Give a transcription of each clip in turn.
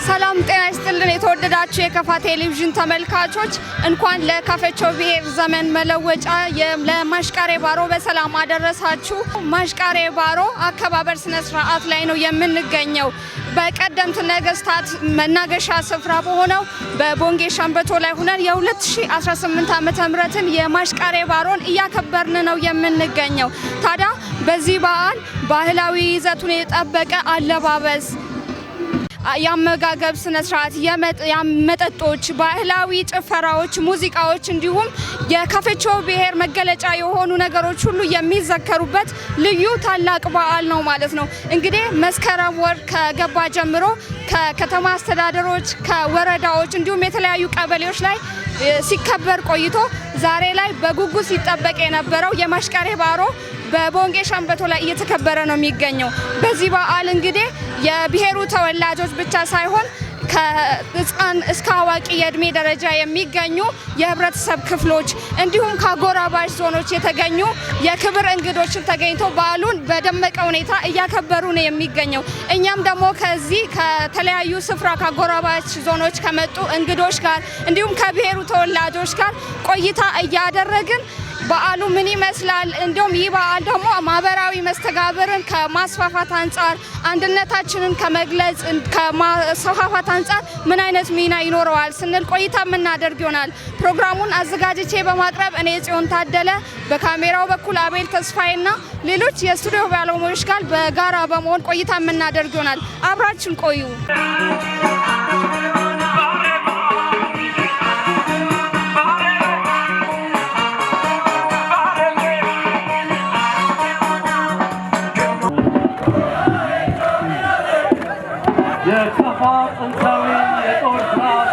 ሰላም ጤና ይስጥልን። የተወደዳችሁ የከፋ ቴሌቪዥን ተመልካቾች፣ እንኳን ለካፈቾ ብሔር ዘመን መለወጫ ለማሽቃሬ ባሮ በሰላም አደረሳችሁ። ማሽቃሬ ባሮ አከባበር ስነ ስርዓት ላይ ነው የምንገኘው። በቀደምት ነገስታት መናገሻ ስፍራ በሆነው በቦንጌ ሸምበቶ ላይ ሁነን የ2018 ዓመተ ምህረትን የማሽቃሬ ባሮን እያከበርን ነው የምንገኘው። ታዲያ በዚህ በዓል ባህላዊ ይዘቱን የጠበቀ አለባበስ፣ የአመጋገብ ስነ ስርዓት፣ የመጠጦች፣ ባህላዊ ጭፈራዎች፣ ሙዚቃዎች እንዲሁም የካፌቾ ብሔር መገለጫ የሆኑ ነገሮች ሁሉ የሚዘከሩበት ልዩ ታላቅ በዓል ነው ማለት ነው። እንግዲህ መስከረም ወር ከገባ ጀምሮ ከከተማ አስተዳደሮች፣ ከወረዳዎች እንዲሁም የተለያዩ ቀበሌዎች ላይ ሲከበር ቆይቶ ዛሬ ላይ በጉጉት ሲጠበቅ የነበረው የማሽቃሬ ባሮ በቦንጌ ሸምበቶ ላይ እየተከበረ ነው የሚገኘው። በዚህ በዓል እንግዲህ የብሔሩ ተወላጆች ብቻ ሳይሆን ከህፃን እስከ አዋቂ የእድሜ ደረጃ የሚገኙ የህብረተሰብ ክፍሎች እንዲሁም ከአጎራባች ዞኖች የተገኙ የክብር እንግዶችን ተገኝተው በዓሉን በደመቀ ሁኔታ እያከበሩ ነው የሚገኘው። እኛም ደግሞ ከዚህ ከተለያዩ ስፍራ ከአጎራባች ዞኖች ከመጡ እንግዶች ጋር እንዲሁም ከብሔሩ ተወላጆች ጋር ቆይታ እያደረግን በዓሉ ምን ይመስላል፣ እንዲሁም ይህ በዓል ደግሞ ማህበራዊ መስተጋብርን ከማስፋፋት አንጻር፣ አንድነታችንን ከመግለጽ ከማስፋፋት አንጻር ምን አይነት ሚና ይኖረዋል ስንል ቆይታ የምናደርግ ይሆናል። ፕሮግራሙን አዘጋጅቼ በማቅረብ እኔ ጽዮን ታደለ፣ በካሜራው በኩል አቤል ተስፋዬና ሌሎች የስቱዲዮ ባለሙያዎች ጋር በጋራ በመሆን ቆይታ የምናደርግ ይሆናል። አብራችን ቆዩ። የከፋ ጥንታዊ የጦር ስርዓት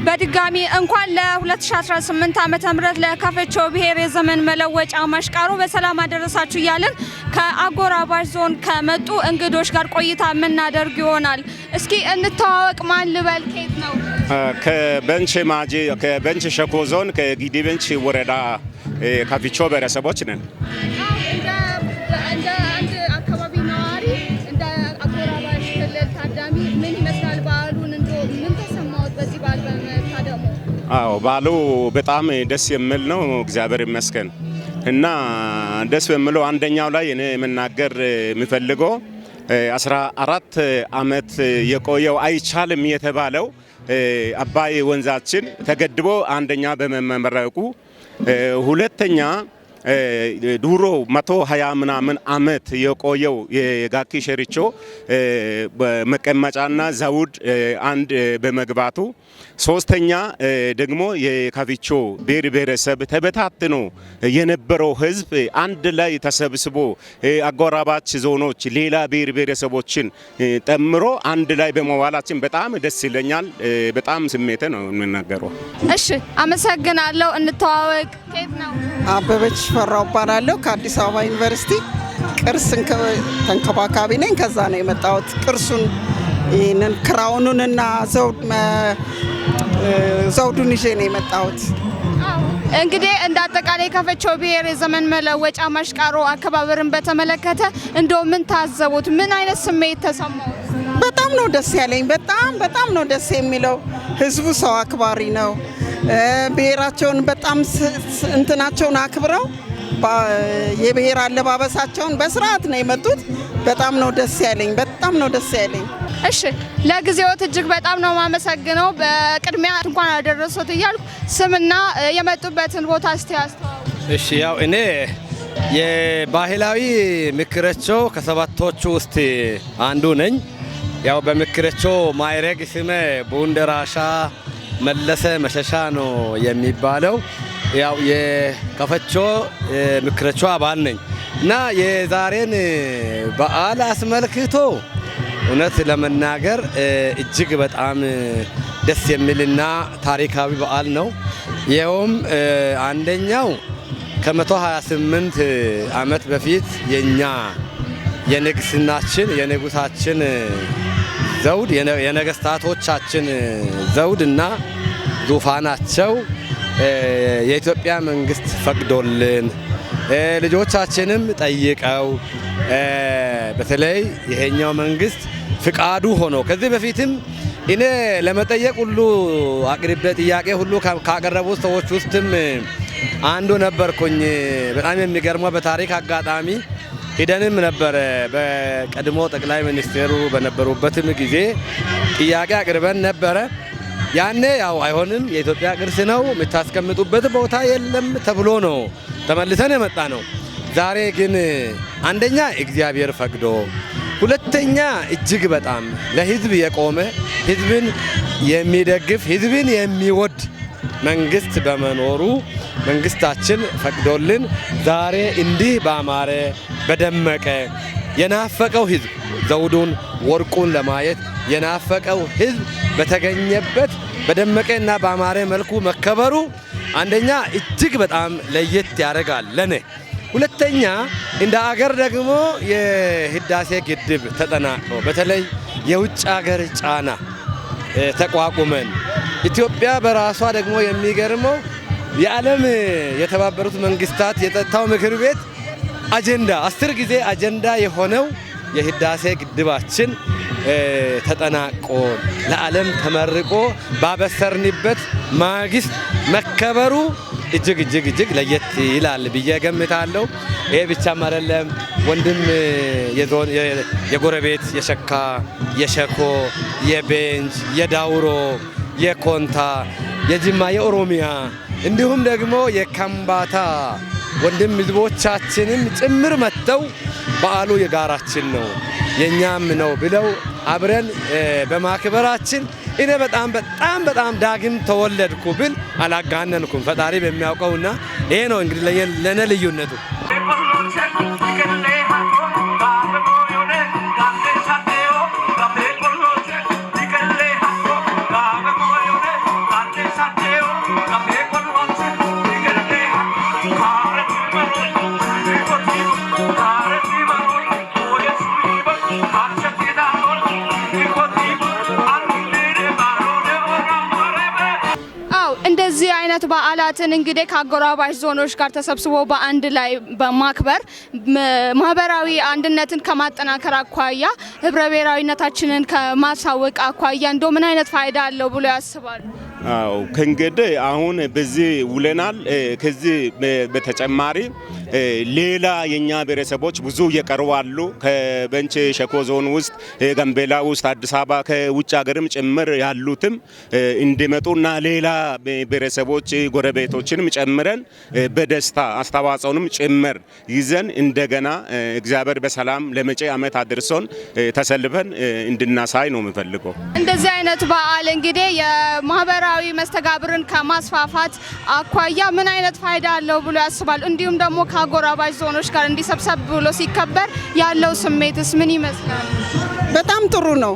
በድጋሚ እንኳን ለ2018 ዓመተ ምህረት ለካፈቾ ብሔር የዘመን መለወጫ ማሽቃሮ በሰላም አደረሳችሁ እያልን ከአጎራባች ዞን ከመጡ እንግዶች ጋር ቆይታ የምናደርግ ይሆናል። እስኪ እንተዋወቅ። ማን ልበል? ከየት ነው? ከቤንች ማጂ፣ ከቤንች ሸኮ ዞን ከጊዲ ቤንች ወረዳ ካፊቾ ብሔረሰቦች ነን። እንደ አንድ አካባቢ ነዋሪ፣ እንደ አጎራባች ክልል ታዳሚ ምን ይመስላል በዓሉን? እንደው ምን ተሰማዎት በዚህ በዓል በመታደሙ? አዎ፣ በዓሉ በጣም ደስ የሚል ነው። እግዚአብሔር ይመስገን። እና ደስ የሚለው አንደኛው ላይ እኔ መናገር የሚፈልገው 14 ዓመት የቆየው አይቻልም የተባለው አባይ ወንዛችን ተገድቦ አንደኛ በመመረቁ፣ ሁለተኛ ድሮ 120 ምናምን ዓመት የቆየው የጋኪ ሸሪቾ መቀመጫና ዘውድ አንድ በመግባቱ፣ ሶስተኛ ደግሞ የካፊቾ ብሔር ብሔረሰብ ተበታትኖ የነበረው ሕዝብ አንድ ላይ ተሰብስቦ አጎራባች ዞኖች ሌላ ብሔር ብሔረሰቦችን ጠምሮ አንድ ላይ በመዋላችን በጣም ደስ ይለኛል። በጣም ስሜቴ ነው የምናገረው። እሺ፣ አመሰግናለሁ። እንተዋወቅ። ከየት ነው? አበበች ፈራው እባላለሁ። ከአዲስ አበባ ዩኒቨርሲቲ ቅርስ ተንከባካቢ ነኝ። ከዛ ነው የመጣሁት። ቅርሱን ይህንን crown ኑንና ዘውዱን ይዤ ነው የመጣሁት። እንግዲህ እንደ አጠቃላይ ካፈቾ ብሔር የዘመን መለወጫ ማሽቃሮ አከባበርን በተመለከተ እንደው ምን ታዘቡት? ምን አይነት ስሜት ተሰማዎት? በጣም ነው ደስ ያለኝ። በጣም በጣም ነው ደስ የሚለው። ህዝቡ ሰው አክባሪ ነው። ብሔራቸውን በጣም እንትናቸውን አክብረው የብሔር አለባበሳቸውን በስርዓት ነው የመጡት። በጣም ነው ደስ ያለኝ። በጣም ነው ደስ ያለኝ። እሺ፣ ለጊዜዎት እጅግ በጣም ነው የማመሰግነው። በቅድሚያ እንኳን አደረሶት እያልኩ ስምና የመጡበትን ቦታ እስቲ አስተዋውቁ። እሺ፣ ያው እኔ የባህላዊ ምክረቾ ከሰባቶቹ ውስጥ አንዱ ነኝ። ያው በምክረቾ ማዕረግ ስሜ ቡንደራሻ መለሰ መሸሻ ነው የሚባለው። ያው የከፈቾ ምክረቾ አባል ነኝ እና የዛሬን በዓል አስመልክቶ እውነት ለመናገር እጅግ በጣም ደስ የሚልና ታሪካዊ በዓል ነው። ይኸውም አንደኛው ከ128 ዓመት በፊት የኛ የንግስናችን የንጉሳችን ዘውድ የነገስታቶቻችን ዘውድ እና ዙፋናቸው የኢትዮጵያ መንግስት ፈቅዶልን ልጆቻችንም ጠይቀው በተለይ ይሄኛው መንግስት ፍቃዱ ሆኖ ከዚህ በፊትም እኔ ለመጠየቅ ሁሉ አቅርቤ ጥያቄ ሁሉ ካቀረቡ ሰዎች ውስጥም አንዱ ነበርኩኝ። በጣም የሚገርመው በታሪክ አጋጣሚ ሂደንም ነበረ። በቀድሞ ጠቅላይ ሚኒስቴሩ በነበሩበትም ጊዜ ጥያቄ አቅርበን ነበረ። ያኔ ያው አይሆንም፣ የኢትዮጵያ ቅርስ ነው፣ የምታስቀምጡበት ቦታ የለም ተብሎ ነው ተመልሰን የመጣ ነው። ዛሬ ግን አንደኛ እግዚአብሔር ፈቅዶ፣ ሁለተኛ እጅግ በጣም ለሕዝብ የቆመ፣ ሕዝብን የሚደግፍ፣ ሕዝብን የሚወድ መንግስት በመኖሩ መንግስታችን ፈቅዶልን ዛሬ እንዲህ ባማረ በደመቀ የናፈቀው ሕዝብ፣ ዘውዱን ወርቁን ለማየት የናፈቀው ሕዝብ በተገኘበት በደመቀና ባማረ መልኩ መከበሩ አንደኛ እጅግ በጣም ለየት ያደርጋል ለኔ። ሁለተኛ እንደ አገር ደግሞ የህዳሴ ግድብ ተጠናቆ በተለይ የውጭ ሀገር ጫና ተቋቁመን ኢትዮጵያ በራሷ ደግሞ የሚገርመው የዓለም የተባበሩት መንግስታት የጸጥታው ምክር ቤት አጀንዳ 10 ጊዜ አጀንዳ የሆነው የህዳሴ ግድባችን ተጠናቆ ለዓለም ተመርቆ ባበሰርንበት ማግስት መከበሩ እጅግ እጅግ እጅግ ለየት ይላል ብዬ ገምታለሁ። ይሄ ብቻም አይደለም፣ ወንድም የዞን የጎረቤት የሸካ፣ የሸኮ፣ የቤንች፣ የዳውሮ፣ የኮንታ፣ የጅማ፣ የኦሮሚያ እንዲሁም ደግሞ የካምባታ ወንድም ህዝቦቻችንም ጭምር መጥተው በዓሉ የጋራችን ነው የኛም ነው ብለው አብረን በማክበራችን እኔ በጣም በጣም በጣም ዳግም ተወለድኩ ብል አላጋነንኩም። ፈጣሪ በሚያውቀውና ይሄ ነው እንግዲህ ለኔ ልዩነቱ። አው እንደዚህ አይነት በዓላትን እንግዲህ ከአጎራባች ዞኖች ጋር ተሰብስቦ በአንድ ላይ በማክበር ማህበራዊ አንድነትን ከማጠናከር አኳያ፣ ህብረ ብሔራዊነታችንን ከማሳወቅ አኳያ እንደው ምን አይነት ፋይዳ አለው ብሎ ያስባሉ? አዎ፣ ከእንግዲህ አሁን በዚህ ውለናል። ከዚህ በተጨማሪ ሌላ የኛ ብሔረሰቦች ብዙ እየቀሩ አሉ። ከቤንች ሸኮ ዞን ውስጥ፣ ጋምቤላ ውስጥ፣ አዲስ አበባ፣ ከውጭ ሀገርም ጭምር ያሉትም እንዲመጡና ሌላ ብሔረሰቦች ጎረቤቶችንም ጨምረን በደስታ አስተዋጽኦንም ጭምር ይዘን እንደገና እግዚአብሔር በሰላም ለመጪ ዓመት አድርሶን ተሰልፈን እንድናሳይ ነው የምፈልገው። እንደዚህ አይነት በዓል እንግዲህ የማህበራዊ መስተጋብርን ከማስፋፋት አኳያ ምን አይነት ፋይዳ አለው ብሎ ያስባሉ? እንዲሁም ደግሞ ከአጎራባች ዞኖች ጋር እንዲሰብሰብ ብሎ ሲከበር ያለው ስሜትስ ምን ይመስላል? በጣም ጥሩ ነው።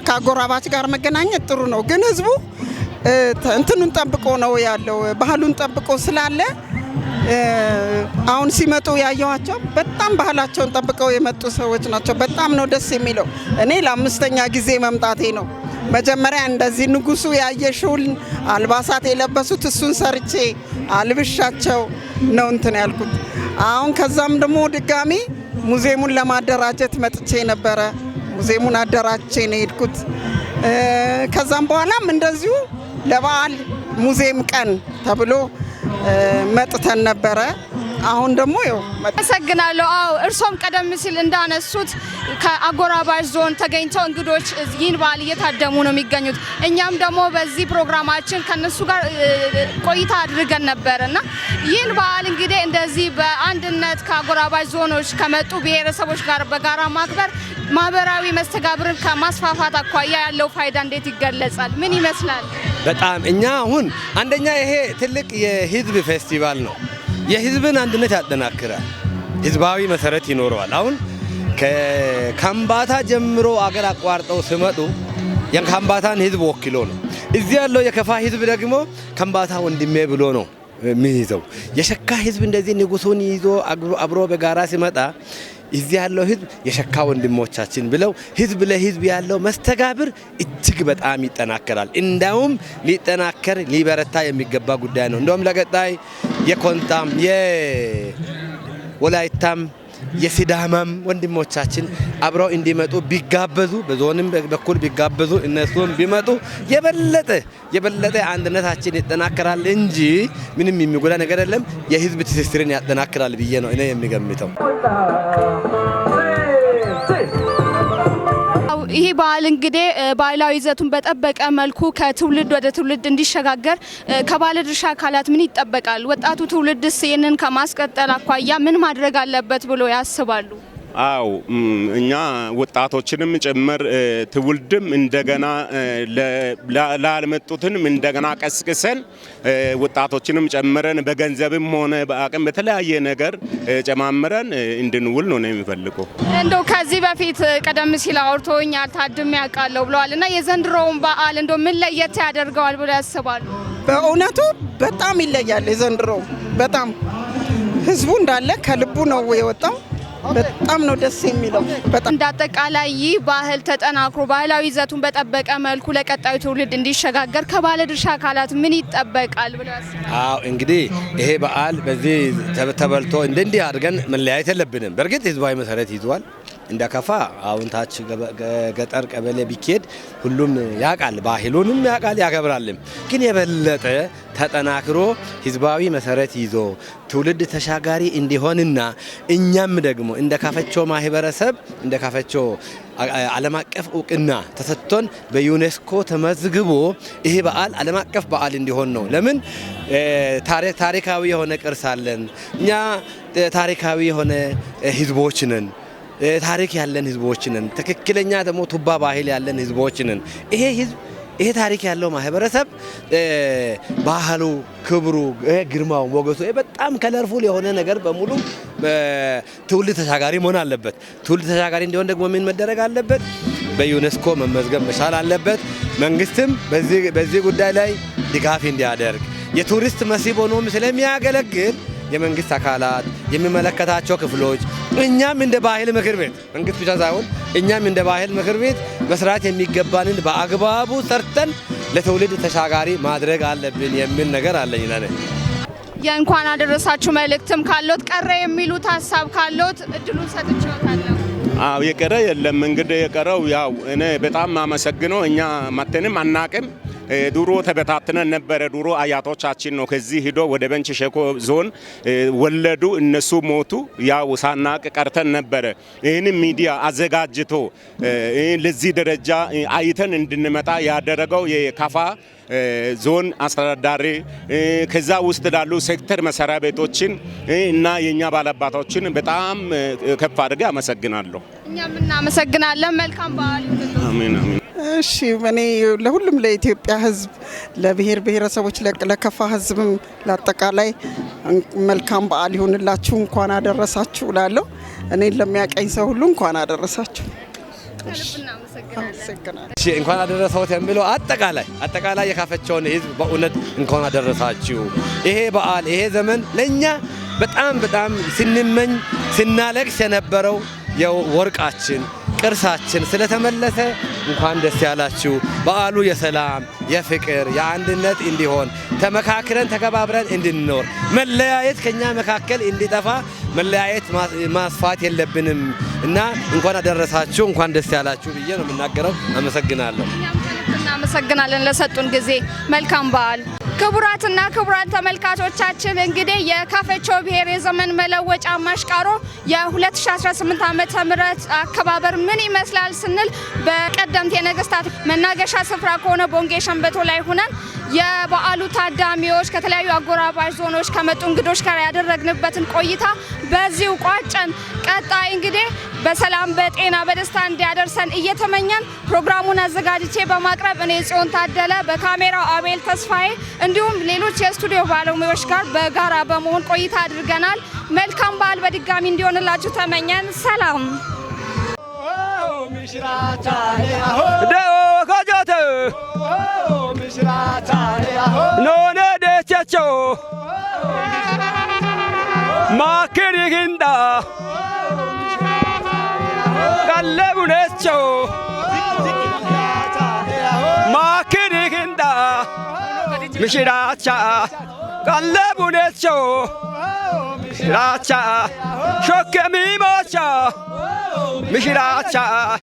ከአጎራባች ጋር መገናኘት ጥሩ ነው። ግን ህዝቡ እንትኑን ጠብቆ ነው ያለው፣ ባህሉን ጠብቆ ስላለ አሁን ሲመጡ ያየኋቸው በጣም ባህላቸውን ጠብቀው የመጡ ሰዎች ናቸው። በጣም ነው ደስ የሚለው። እኔ ለአምስተኛ ጊዜ መምጣቴ ነው። መጀመሪያ እንደዚህ ንጉሱ ያየሽውን አልባሳት የለበሱት እሱን ሰርቼ አልብሻቸው ነው እንትን ያልኩት። አሁን ከዛም ደግሞ ድጋሚ ሙዚየሙን ለማደራጀት መጥቼ ነበረ። ሙዚየሙን አደራጅቼ ነው የሄድኩት። ከዛም በኋላም እንደዚሁ ለበዓል ሙዚየም ቀን ተብሎ መጥተን ነበረ። አሁን ደግሞ ይኸው አመሰግናለሁ። አዎ፣ እርሶም ቀደም ሲል እንዳነሱት ከአጎራባች ዞን ተገኝተው እንግዶች ይህን በዓል እየታደሙ ነው የሚገኙት። እኛም ደግሞ በዚህ ፕሮግራማችን ከነሱ ጋር ቆይታ አድርገን ነበር እና ይህን በዓል እንግዲህ እንደዚህ በአንድነት ከአጎራባች ዞኖች ከመጡ ብሔረሰቦች ጋር በጋራ ማክበር ማህበራዊ መስተጋብርን ከማስፋፋት አኳያ ያለው ፋይዳ እንዴት ይገለጻል? ምን ይመስላል? በጣም እኛ አሁን አንደኛ ይሄ ትልቅ የህዝብ ፌስቲቫል ነው። የህዝብን አንድነት ያጠናክራል። ህዝባዊ መሰረት ይኖረዋል። አሁን ከካምባታ ጀምሮ አገር አቋርጠው ሲመጡ የካምባታን ህዝብ ወክሎ ነው። እዚህ ያለው የከፋ ህዝብ ደግሞ ከምባታ ወንድሜ ብሎ ነው የሚይዘው። የሸካ ህዝብ እንደዚህ ንጉሱን ይዞ አብሮ በጋራ ሲመጣ እዚህ ያለው ህዝብ የሸካ ወንድሞቻችን ብለው ህዝብ ለህዝብ ያለው መስተጋብር እጅግ በጣም ይጠናከራል። እንዳውም ሊጠናከር ሊበረታ የሚገባ ጉዳይ ነው። እንደውም ለቀጣይ የኮንታም የወላይታም የሲዳማም ወንድሞቻችን አብረው እንዲመጡ ቢጋበዙ፣ በዞንም በኩል ቢጋበዙ፣ እነሱም ቢመጡ የበለጠ የበለጠ አንድነታችን ይጠናከራል እንጂ ምንም የሚጎዳ ነገር የለም። የህዝብ ትስስርን ያጠናክራል ብዬ ነው እኔ የሚገምተው። ይሄ በዓል እንግዲህ ባህላዊ ይዘቱን በጠበቀ መልኩ ከትውልድ ወደ ትውልድ እንዲሸጋገር ከባለድርሻ አካላት ምን ይጠበቃል? ወጣቱ ትውልድስ ይህንን ከማስቀጠል አኳያ ምን ማድረግ አለበት ብሎ ያስባሉ? አው፣ እኛ ወጣቶችንም ጭምር ትውልድም እንደገና ላልመጡትንም እንደገና ቀስቅሰን ወጣቶችንም ጨምረን በገንዘብም ሆነ በአቅም በተለያየ ነገር ጨማምረን እንድንውል ነው የሚፈልገው። እንደው ከዚህ በፊት ቀደም ሲል አውርቶኛል፣ ታድሜ ያውቃለሁ ብለዋል እና የዘንድሮውን በዓል እንደው ምን ለየት ያደርገዋል ብሎ ያስባሉ? በእውነቱ በጣም ይለያል። የዘንድሮው በጣም ህዝቡ እንዳለ ከልቡ ነው የወጣው። በጣም ነው ደስ የሚለው። በጣም። እንዳጠቃላይ ይህ ባህል ተጠናክሮ ባህላዊ ይዘቱን በጠበቀ መልኩ ለቀጣዩ ትውልድ እንዲሸጋገር ከባለድርሻ አካላት ምን ይጠበቃል ብለው ያስባሉ? አዎ፣ እንግዲህ ይሄ በዓል በዚህ ተበልቶ እንዲህ አድርገን መለያየት የለብንም። በእርግጥ ህዝባዊ መሰረት ይዟል። እንደ ከፋ አሁን ታች ገጠር ቀበሌ ቢኬድ ሁሉም ያውቃል፣ ባህሉንም ያውቃል፣ ያከብራልም። ግን የበለጠ ተጠናክሮ ህዝባዊ መሰረት ይዞ ትውልድ ተሻጋሪ እንዲሆንና እኛም ደግሞ እንደ ካፈቾ ማህበረሰብ፣ እንደ ካፈቾ ዓለም አቀፍ እውቅና ተሰጥቶን በዩኔስኮ ተመዝግቦ ይሄ በዓል ዓለም አቀፍ በዓል እንዲሆን ነው። ለምን ታሪካዊ የሆነ ቅርስ አለን። እኛ ታሪካዊ የሆነ ህዝቦች ነን። ታሪክ ያለን ህዝቦች ነን። ትክክለኛ ደግሞ ቱባ ባህል ያለን ህዝቦች ነን። ይሄ ህዝብ፣ ይሄ ታሪክ ያለው ማህበረሰብ ባህሉ፣ ክብሩ፣ ግርማው፣ ሞገሱ በጣም colorful የሆነ ነገር በሙሉ ትውልድ ተሻጋሪ መሆን አለበት። ትውልድ ተሻጋሪ እንዲሆን ደግሞ ምን መደረግ አለበት? በዩኔስኮ መመዝገብ መቻል አለበት። መንግስትም በዚህ ጉዳይ ላይ ድጋፍ እንዲያደርግ፣ የቱሪስት መስህብ ሆኖም ስለሚያገለግል የመንግስት አካላት፣ የሚመለከታቸው ክፍሎች፣ እኛም እንደ ባህል ምክር ቤት፣ መንግስት ብቻ ሳይሆን እኛም እንደ ባህል ምክር ቤት መስራት የሚገባንን በአግባቡ ሰርተን ለትውልድ ተሻጋሪ ማድረግ አለብን የሚል ነገር አለኝ ለኔ። የእንኳን አደረሳችሁ መልእክትም ካሎት፣ ቀረ የሚሉት ሀሳብ ካሎት እድሉን ሰጥቼዎታለሁ። አዎ፣ የቀረ የለም። እንግዲህ የቀረው ያው እኔ በጣም አመሰግነው እኛ መተንም አናቅም። ድሮ ተበታትነን ነበረ። ድሮ አያቶቻችን ነው ከዚህ ሂዶ ወደ ቤንች ሸኮ ዞን ወለዱ፣ እነሱ ሞቱ። ያው ሳናቅ ቀርተን ነበረ። ይህንን ሚዲያ አዘጋጅቶ ለዚህ ደረጃ አይተን እንድንመጣ ያደረገው የካፋ ዞን አስተዳዳሪ፣ ከዛ ውስጥ ላሉ ሴክተር መስሪያ ቤቶችን እና የኛ ባላባቶችን በጣም ከፍ አድርጌ አመሰግናለሁ። እኛም እናመሰግናለን። መልካም በዓል ይሁንልዎት። አሜን አሜን። እሺ፣ እኔ ለሁሉም ለኢትዮጵያ ሕዝብ፣ ለብሔር ብሔረሰቦች፣ ለከፋ ሕዝብም ለአጠቃላይ መልካም በዓል ይሁንላችሁ። እንኳን አደረሳችሁ እላለሁ። እኔን ለሚያቀኝ ሰው ሁሉ እንኳን አደረሳችሁ። ከልብ እናመሰግናለን። አመሰግናለሁ። እሺ፣ እንኳን አደረሰዎት የሚለው አጠቃላይ የካፈቸውን ህዝብ በእውነት እንኳን አደረሳችሁ። ይሄ በዓል፣ ይሄ ዘመን ለኛ በጣም በጣም ስንመኝ ስናለቅስ የነበረው የወርቃችን ቅርሳችን ስለተመለሰ እንኳን ደስ ያላችሁ። በዓሉ የሰላም፣ የፍቅር፣ የአንድነት እንዲሆን፣ ተመካክረን ተከባብረን እንድንኖር፣ መለያየት ከኛ መካከል እንዲጠፋ፣ መለያየት ማስፋት የለብንም እና እንኳን አደረሳችሁ፣ እንኳን ደስ ያላችሁ ብዬ ነው የምናገረው። አመሰግናለሁ። እኛም ከልብ እናመሰግናለን ለሰጡን ጊዜ። መልካም በዓል። ክቡራትና ክቡራን ተመልካቾቻችን፣ እንግዲህ የካፈቾ ብሔር የዘመን መለወጫ ማሽቃሮ የ2018 ዓመተ ምህረት አከባበር ምን ይመስላል ስንል በቀደምት የነገስታት መናገሻ ስፍራ ከሆነ ቦንጌ ሸንበቶ ላይ ሆነን የበዓሉ ታዳሚዎች ከተለያዩ አጎራባች ዞኖች ከመጡ እንግዶች ጋር ያደረግንበትን ቆይታ በዚሁ ቋጨን። ቀጣይ እንግዲህ በሰላም፣ በጤና፣ በደስታ እንዲያደርሰን እየተመኘን ፕሮግራሙን አዘጋጅቼ በማቅረብ እኔ ጽዮን ታደለ በካሜራው አቤል ተስፋዬ እንዲሁም ሌሎች የስቱዲዮ ባለሙያዎች ጋር በጋራ በመሆን ቆይታ አድርገናል። መልካም በዓል በድጋሚ እንዲሆንላችሁ ተመኘን። ሰላም። ኖነ ደቻቸው ማክሪግንዳ። ቀለቡነቸው ማክሪክንዳ ምሽራቻ ቀለቡነቸው ምሽራቻ ሾከሚሞቻ ምሽራቻ።